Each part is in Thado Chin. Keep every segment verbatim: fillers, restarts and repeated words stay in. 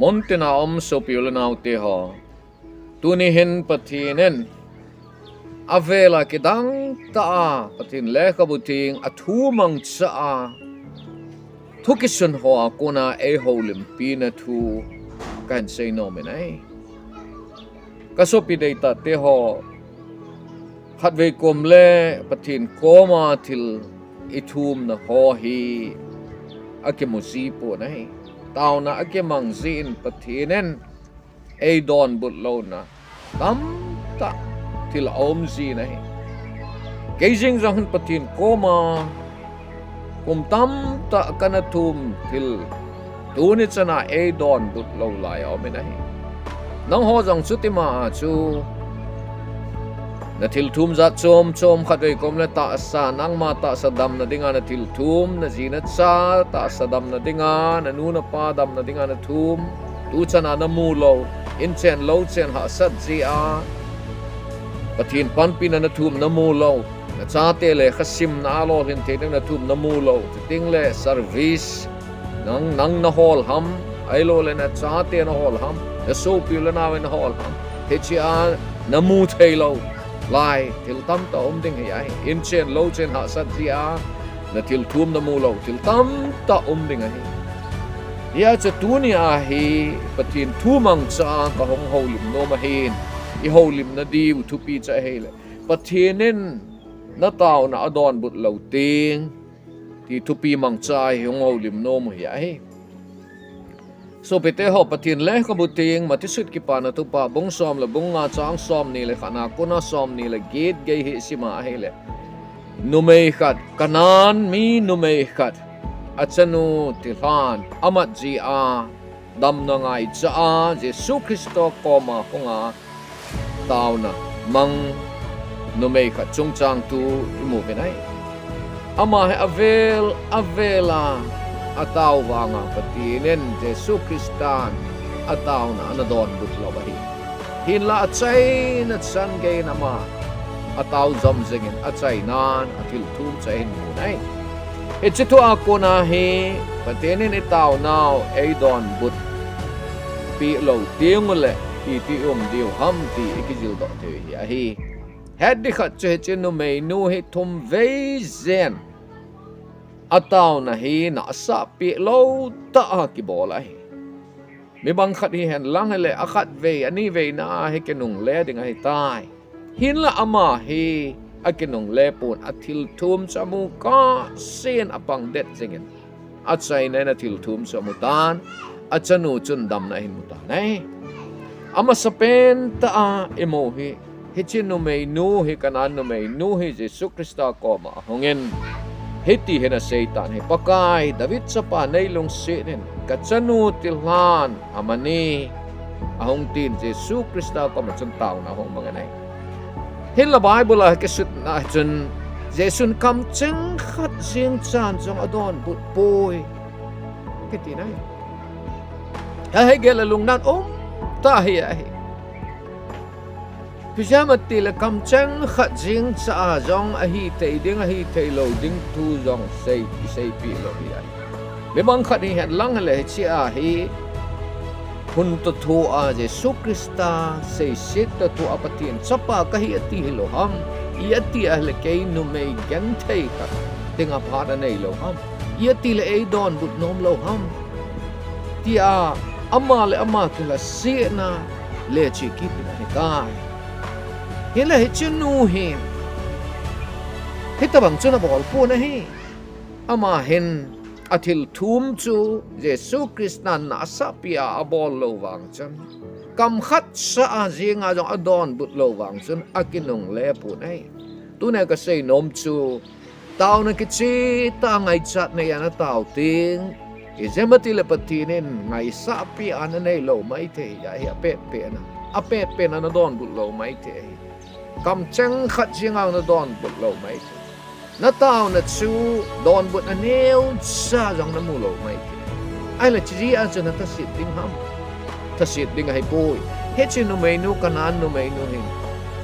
Muntina um sopi u le naote ho. Tuni hin Pathen in avela kidang tah a Pathen lekhabu theng a thu mangcha a thu kisun ho a kona eihoulimpi na thu kahin seinom in ahi. Ka sopi deitahte ho, khatvei kom le Pathen koma thil ithumna ho hi akimu jipon ahi. Taona akimang jin Pathen in eidonbut louna tamtah thil aum jin ahi. Kei jeng jong hin Pathen koma kum tamtah kana thum thil tuni chana eidonbut lou lai aum in ahi. Nangho jong chutima a chu na thil thum jat chom chom khatvei kom le tahsa, nangma tahsa damna dinga na thil thum, na ji na cha tahsa damna dinga, na nu na pa damna dinga na thum, tu chana na mu lou, in chen lou chen hahsat jeh a Pathen panpina na thum na mu lou, na chate lekha simna a lolhin thei ding na thum na mu lou, chuteng le service nang, nang na hol ham, ahilou le na chate na hol ham, na sopi u le nao in na hol ham, hiche a na mu thei lou lai thil tamtah um ding hi ahi. In chen lou chen hahsat jeh a na thil thum na mu lou thil tamtah um ding ahi. Hijeh chun tuni a hi Pathen thu mangcha a kahung houlim nom ahin, ihoulimna diu thupi chu ahile Pathen in na taona adonbut lou teng ti thupi mangcha a hi hung houlim nom u hi ahi. Sopite ho, Pathen lekhabu theng Matthew sut Kipana Thupha bung som le bung nga chang somni le khat na kona somni le get gei hi sima ahile, numei khat, Canaan mi numei khat, achanu thilhan amat jeh a damna ngaicha a Jesu Christa koma hunga taona mang numei khat chungchang thu imu uvin ahi. Ama hi avel avel a atao vanga Pathen in Jesu Christan ataona ana donbut lou ahi. Hinla achaina chan geiyin ama atao jom jengin achainan athil thum chu ahin mu in ahi. Hiche thu a kona hi Pathen in itaonau eidonbut peh lou teng ule iti um diu ham ti ikijildoh thei u hi ahi. Het ding khat chu hiche numeinu hi thum vei jen ataona hi nahsah peh lou tah a kibol ahi. Mi bang khat hihen lang hile akhat vei, ani veina a hi kinungle ding ahitai. Hinla ama hi akinungle pon, athil thum chu amu kahsen apang det jengin achaina in athil thum chu amu tan, achanu chun damna ahin mu tan ahi. Amasapen tah a imu hi, hiche numeinu hi, Canaan numeinu hi Jesu Christa koma ahungin hiti hin asei tan ahi, Pakai, David chapa neilungset in, kachanu thilhan amani, ahung tin Jesu Christa koma chun taona ahung mangin ahi. Hinla Bible a kisutna chun Jesun kamcheng khat jeng chan jong adonbut poi kiti ahi. Ahi gel a lungnan um tah hi ahi. Ipi jeh ham itile kamcheng khat jeng cha a jong ahithei ding, ahithei lou ding thu jong sei, kiseipeh lou hi ahi. Mi bang khat hihen lang hile hiche a hi hun toh thoh a Jesu Christa seiset toh thoh a Pathen chapa kahi ati hilou ham, i ati ahile kei numei genthei khat dinga phat anei lou ham, i atile eidonbut nom lou ham, tia ama le ama kilhasetna leche kit in ahitai. Hinla hiche nu hin hitobang chu ana bol pon ahi. Ama hin athil thum chu Jesu Christan nahsah peh a abol lou vang chun, kamkhat cha a jenga jong adonbut lou vang chun akinungle pon ahi. Tunia kaseinom chu, taona kicheh tah a ngaichat nei a natao teng, ijeh ham itile Pathen in ngaisah peh a nanei lou maithei ahi, apetpet a, apetpet a nadonbut lou maithei ahi. Kamcheng khat jenga nadonbut lou maithei. Nataona chu donbutna neocha jong namu lou maithei. Ahile hiche jeh a chu nathaset ding ham? Thaset ding ahipoi. Hiche numeinu, Canaan numeinu hin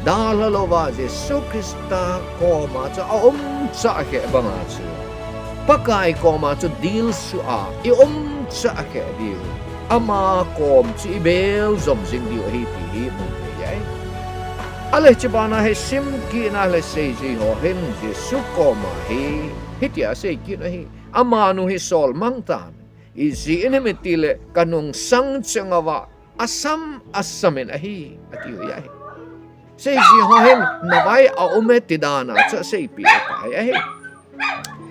dalha louva Jesu Christa koma chu aumcha kheh banga chu Pakai koma chu dilsu a iumcha kheh diu ama kom chu ibel jom jing diu ahi ti hi mu thei ahi. Ahile hiche bana hi sim kit na le seijui ho hin Jesu koma hi hitia asei kit ahi. Amanu hi sol mang tan. Ijeh inem itile kanung sang cheng uva asam asam in ahi, ati u ahi. Seijui ho hin navai aume ti dan a chu aseipeh ahi.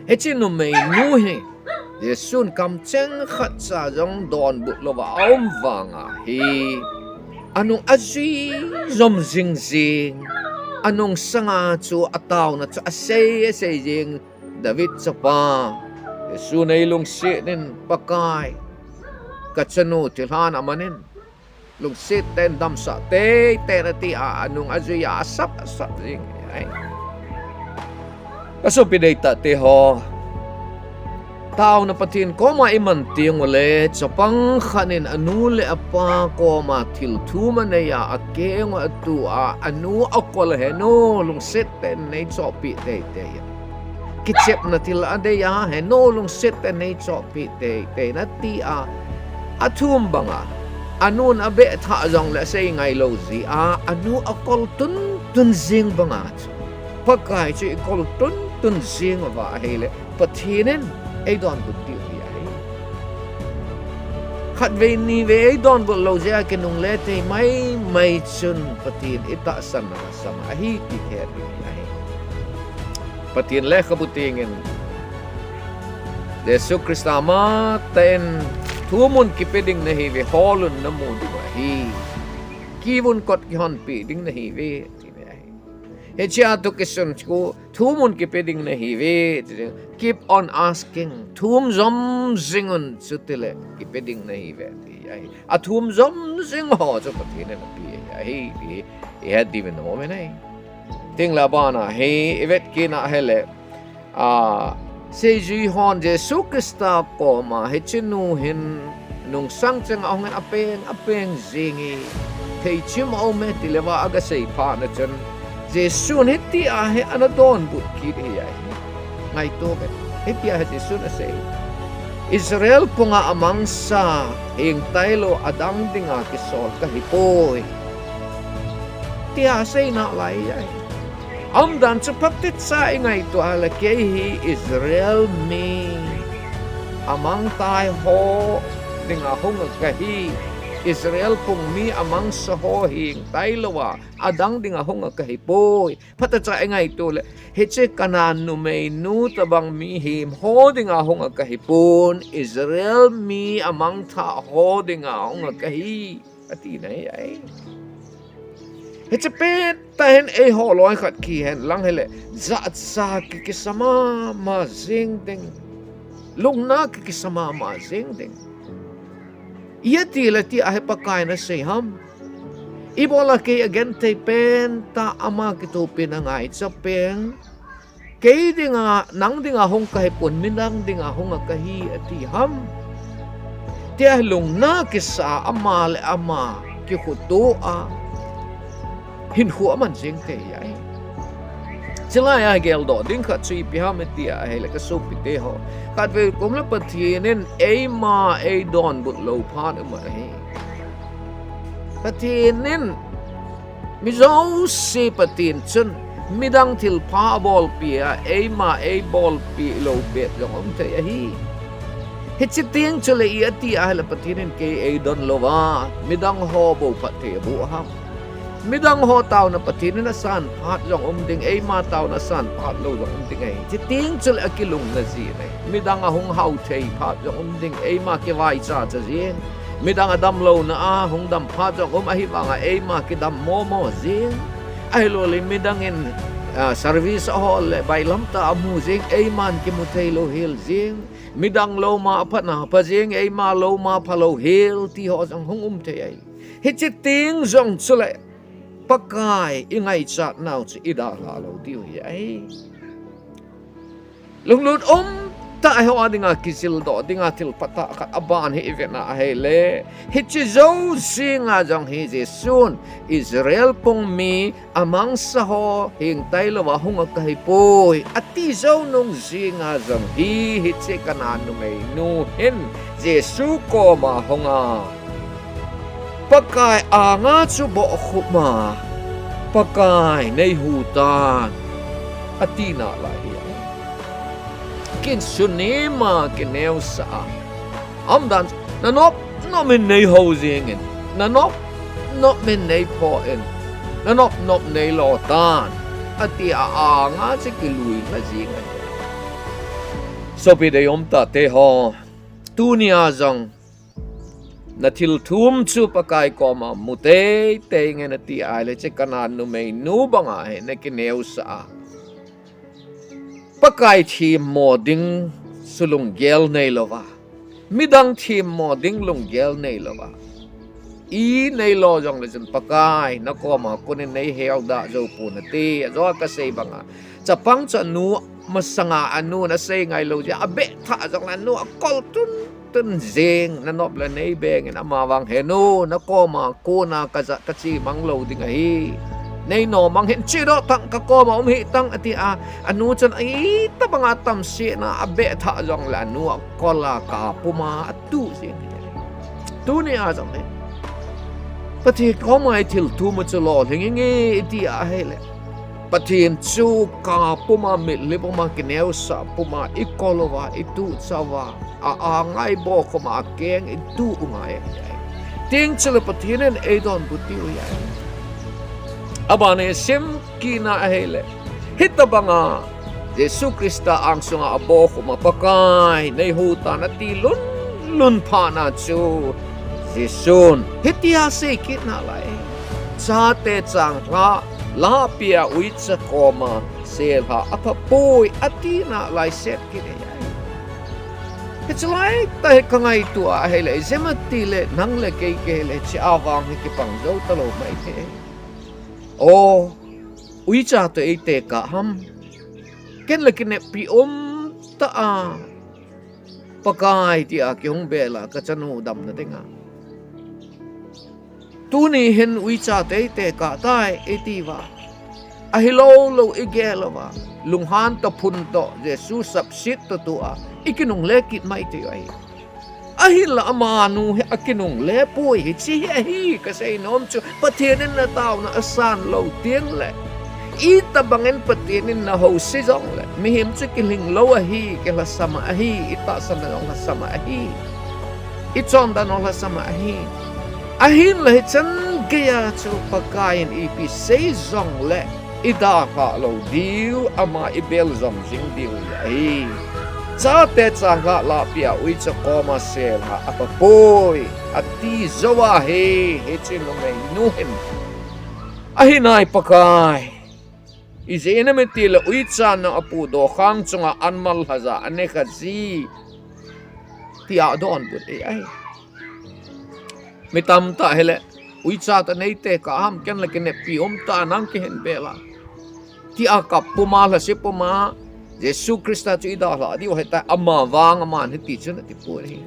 Hiche numeinu hi Jesun kamcheng khat cha jong donbut louva aum vanga hi anung ajui jom jing jing, anung sanga chu ataona chu asei asei jing, David chapa, Jesu nei lungset in Pakai, kachanu thilhan amanin, lungset tah in damsah teitei in ati a, anung ajui a asap asap jing ahi. Kasopi deitah teho, taona Pathen koma iman teng ule, chapang khat in anu le apa koma thil thum anei a, akeng u atu a, anu akol a, henu lungset tah in nei chohpeh teitei in, kichepna thil adei a, henu lungset tah in nei chohpeh teitei in ati a, athum banga anun abeh thah jongle asei ngailou jeh a, anu akol tuntun jing banga chu Pakai chu ikol tuntun jing uva ahile Pathen in eidonbut diu ahi. Khatvei nivei eidonbut lou jeh a kinungle thei maimai chun Pathen itahsan na masang ahi ti het ding ahi. Pathen lekhabu tengin, Jesu Christa matah in, thumun kipe ding nahiuve, holun namu diu ahi. Kivun kot kihonpeh ding nahiuve, tina ahi. Hichea toh kisun chu, thumun kipe ding nahiuve, keep on asking, thum jom jingun chutile kipe ding nahiuve, ti ahi. Athum jom jing ho chu Pathen in apeh ahi, ti ihet diuvin aume. Tengle abana hi ivet kit na hile, a, seijui hon Jesu Christa koma hichenu hin nungsang chenga ahungin apeng apeng jing e, theichim aume ti leuva agasei phat na chun, Jesun hitia hi ana donbut kit ahi. Ngaito ve, hitia hi Jesun asei, Israel punga amangsa heng tailou adang dinga kisol kahipoi, tia asei nalai ahi. Aumdan chu phatecha ingaito a le, kei hi Israel mi amangtai ho dinga hunga kahi, Israel pung mi amangsa ho heng tailouva adang dinga hunga kahipoi. Phatecha ingaito le, hiche Canaan numeinu tobang mihem ho dinga hunga kahipon, Israel mi amangthah ho dinga hunga kahi, ati nai ahi. Hiche pettah hin eiho loi khat kihen lang hile, jachat kikisa mama jeng ding, lungna kikisa mama jeng ding. Ijeh itile tia hi Pakai in asei ham? Ibola kei agenthei pentah, ama kithopina ngaicha peng, kei dinga, nang dinga hung kahipon, midang dinga hunga kahi ati ham? Tia hi lungna kisa, ama le ama kikhutuh a hinkho aman jeng thei ahi. Chulai a geldoh ding khat chu ipi ham iti ahile, kasopite ho, khatvei kum le Pathen in eima eidonbut lou phat um ahi. Pathen in mi jouse Pathen chun midang thilpha abolpeh a, eima eibolpeh lou pet jong um thei ahi. Hiche teng chule iti ahile, Pathen in kei eidon louva midang ho bou phatthei aboh ham? Midang ho taona Pathen in asan phat jong um ding, eima taona asan phat lou jong um ding ahi. Hiche teng chule akilungna jin ahi. Midang ahung hao thei phat jong um ding, eima kivaicha cha jeng. Midang adamlouna a hung dam phat jong um, ahivanga eima kidam momo jeng. Ahilouleh midang in, ah, service ahol le bailamtah amu jeng, eiman kimu theilou hel jeng. Midang louma aphatna apha jeng, eima louma phalou hel ti ho jong hung um thei ahi. Hiche teng jong chule Pakai ingaichat nau chu idalha lou diu ahi. Lunglut um tah hi a dinga kijildoh dinga thil phatah khat aban hi i vena ahile, hiche jou jinga jong hi Jesun Israel pung mi amangsa ho hingtai louva hung a kahi poi, ati jou nung jinga jong hi, hiche Canaan numeinu hin Jesu koma hunga Pakai anga chu bohkhup ma, Pakai nei hu tan, ati nalai hi. Kin suni ma kineosah a. Umdan, na nop nop in nei ho jingin, na nop nop in nei pho in, na nop nop nei lo tan, ati a anga chu kilui nga jing ahi. Sopi deium tate ho, tunia jong na thilthum chu Pakai koma mu teitei nge nati ahile, hiche Canaan numeinu banga hi na kineosah a. Pakai themmo ding chu lunggel nei louva, midang themmo ding lunggel nei louva, i nei lo jongle chun Pakai na koma konin nei heudah jou ponate, ajo a kasei banga. Chapang chu anu masanga anun asei ngai lou jeh a abeh thah jongle anu akol tun tun jing, na nop le nei bengin, amavang he nu, na koma kona kajat kache mang lou ding ahi. Nei nom mang hih in, chedoh tang, ka koma um hih tang, ati a, anu chun itobanga tamsetna abeh thah jongle anu akol a kap puma atuh jing ahi. Tunia jong hi Pathen koma i thilthum u chu lolhing inge iti ahile, Pathen chu kap puma, mitlhi puma, kineosah puma i kol uva, i tuhchah uva, a, angai bohkhum a, akeng i tuh u ngai ahi. Tin chule Pathen in eidonbut diu ahi. Abana isim kitna ahile, hitobanga Jesu Christa angsunga abohkhum a, Pakai nei hu tan ati lun lun phatna chu Jesun hitia sei kit nalai. Chate changlhah lahpeh a uicha koma selhah aphapoi ati nalai set kit ahi. Hiche laitah hi kangaito ahile, ijemtia tile nang le kei kihile hiche a vang hi kipang jou talou maithei. O, uicha toh eitekah ham? Ken le kineppi umtah a, Pakai, tia kihung bel a kachanu damna dinga. Tuni hin uicha toh eitekah tai eitiuva, ahilouleh igel uva, lunghan toh phun toh, Jesu sapset toh tua ikinungle kit maithei u ahi. Ahinla amanu hi akinungle poi, hiche hi ahi kasei nom chu, Pathen in nataona asan lou tengle, itobangin Pathen in nahouse jongle, mihem chu kilhing lou ahi, kilhasam ahi, itahsanna jong lhasam ahi, ichondan jong lhasam ahi. Ahinla hichan geiya chu Pakai in ipi sei jongle, idalhah lou diu, ama ibel jom jing diu ahi. Chate changlhah lahpeh a uicha koma selhah aphapoi ati jou ahi, hiche numeinu hin. Ahinai Pakai, ijeh inem itile uicha nung apu dokhang chunga anmal lhajah anekha ji, tia adonbut ahi. Mi tamtah hile, uicha toh neitekah ham, ken le kineppi umtah a nang kihin bel a, tia kap puma, lhase puma, Jesu Christa chu idalhah diu ahitai, amavang aman hiti chun atipoi ahi.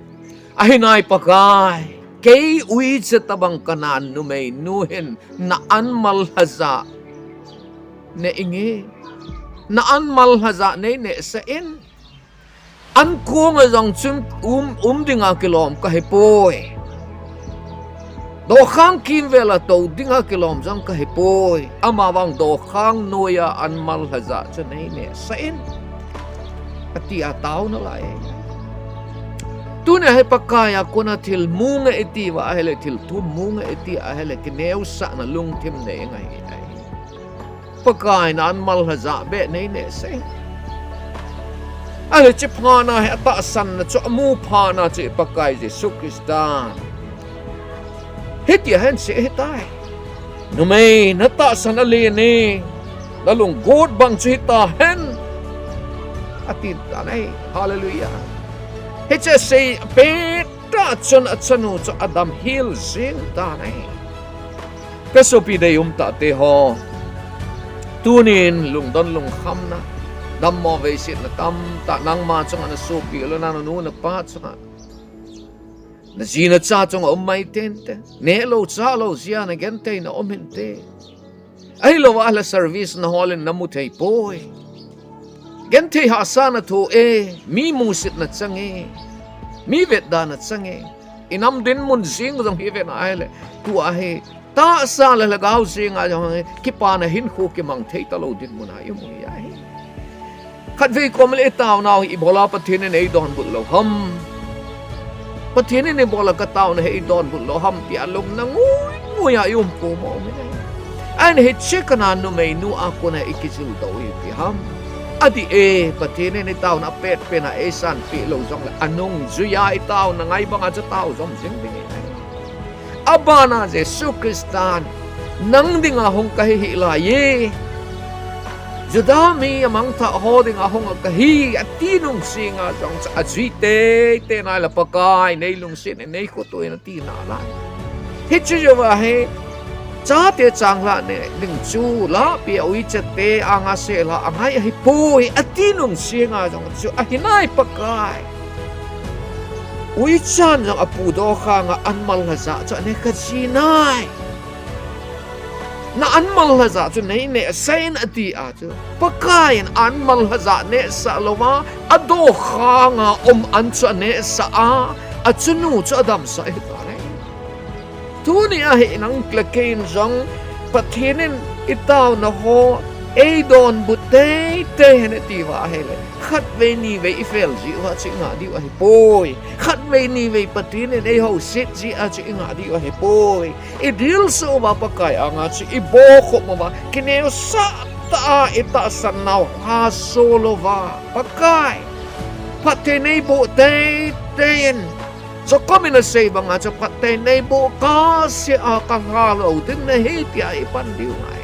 Ahinai Pakai, kei uicha tobang Canaan numeinu hin na anmal lhajah nei inge, na anmal lhajah neinehsah in. Ankonga jong chun um, um dinga kilom kahipoi. Dokhang kimvela tou dinga kilom jong kahipoi. Amavang dokhang noiya anmal lhajah chu neinehsah in, ati a taona lai. Tunia hi Pakaiya kona thil munge itiuva ahile, thilthum munge iti ahile, kineosahna lungthim nei ngai ahi. Pakai, na anmal lhajah beh neinehsah in. Ahile hiche phatna hi atahsanna chu amu phatna chu i Pakai Jesu Christan hitia ahin sei ahitai. Numei, natahsan alen e, nalunggot bang chu hitahen, ati tan ahi. Hallelujah. Hiche asei pettah chun achanu chu adamhel jeng tan ahi. Kasopi deium tahte ho, tunin lungdon lungkhamna, Dammo veisetna tamtah nangma chunga nasopi lou, nanu napa chunga, naji nacha chunga um mai tente. Nehlou chahlou jeh a nagenthei na um hinte. Ahilouva ahile service nahol in namu thei poi. Genthei hahsa nathoh e, mi musitna chang e, mi vetdana chang e. Inam dinmun jeng jong hi ven ahile, tua hi tahsa le lhagao jenga jong hi kipana hinkho kimang thei talou dinmun a ium u ahi. Khatvei kom le itaonau hi ibola Pathen in eidonbut lou ham, Pathen in ibola kataona hi eidonbut lou ham tia lungna ngui ngui a ium pum u ahi. Ahin hiche kana numeinu a kona ikijildoh u ipi ham? Adih e, Pathen in itaona petpet a eisanpeh lou jongle, anungjui a itaona ngai banga chu tao jom jing ding ahi. Abana Jesu Christan, nang dinga hung kahi hih laiye, Juda mi amangthah ho dinga hung kahi, ati nung jenga jong chu ajui teitei nai le, Pakai, neilungset in neikhoto in ati nalai. Hiche jouva hi chate changlhah ne ding chu lahpi a uichate anga selha angai ahipoi, ati nung jenga jong chu ahinai, Pakai. Uichan jong apu dokhanga anmal lhajah chu ane kaji nai. Na anmal lhajah chu neinehsah in ati a chu, Pakaiyin anmal lhajah nehsah louva, adokhanga um an chu anehsah a, achunu chu adamsah ahitai. Tuni ahi nang le kei in jong Pathen in itaona ho eidonbut teitei hen itiuva ahile, khatvei nivei ifel jiuva chu ingah diu ahipoi. Khatvei nivei Pathen in eihouset jeh a chu ingah diu ahipoi. Idilsuh uva Pakai anga chu ibokhop uva, kineosah tah a itahsan nau haso louva, Pakai, phatthei neiboh teitei in. Jacob in asei banga chu phatthei neiboh kaseh a kalha lou ding nahi tia ipan diu ngai.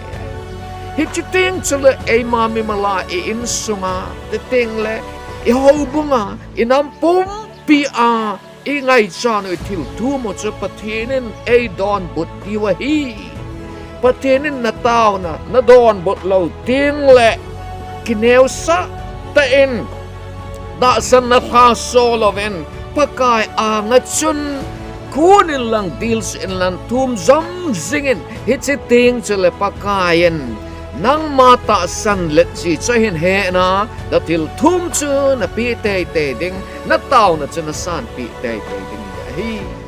Hiche teng chule eima mimal a i-insunga, chuteng le ihoubunga, inam pumpi a ingaichan u, ithilthum u chu Pathen in eidonbut diu ahi. Pathen in nataona nadonbut lou tengle, kineosah tah in, tahsan na lhaso louvin, Pakai anga chun kun inlang, dilsuh inlang, thum jom jingin, hiche teng chule Pakaiyin nangma tahsan letji chu ahin hena, nathilthum chu napeh teitei ding, nataona chu nasanpeh teitei ding ahi.